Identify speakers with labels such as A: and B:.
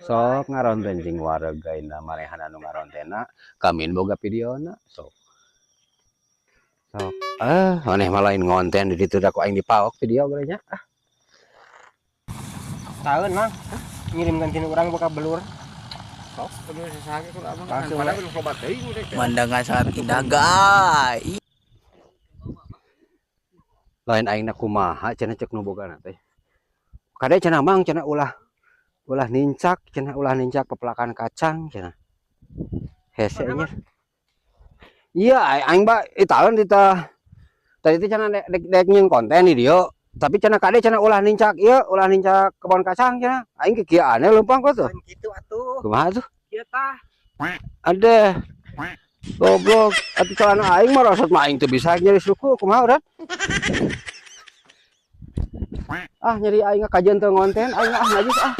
A: Sok ngaronten cing wareg ayeuna manehna anu ngarontenna kamin boga videona sok. Sok. Ah, maneh mah lain ngonten di ditu da ku aing dipaok video ge nya. Ah.
B: Taeun, Mang. Ngirimkeun tina urang boga belur.
C: Sok, kudu sasaha ge kudu abang.
B: Langsung,
C: Padahal
B: we.
C: Belum loba teuing udah teh.
D: Pemandangan sangat indah, guys.
A: Lain aing na kumaha cenah cek nu bogana teh. Kade cenah, Mang, cenah ulah ulah nincak cenah, ulah nincak pepelakan kacang cenah. Hese nya. Iya, aing ba itaeun di tah. Tadi teh cenah dek dek dek nyieun konten di dieu. Tapi cenah kade cenah ulah nincak ieu, ulah nincak kebon kacang cenah. Aing kikieu aneh leumpang kok tuh.
B: Lain kitu atuh.
A: Kumaha tuh?
B: Kieu tah.
A: Ada. Goblok, atuh celana aing mah rosot mah aing teu bisa nyeri suku, kumaha udah? Ah, nyeri aing kajian teu ngonten, aing ah najis ah.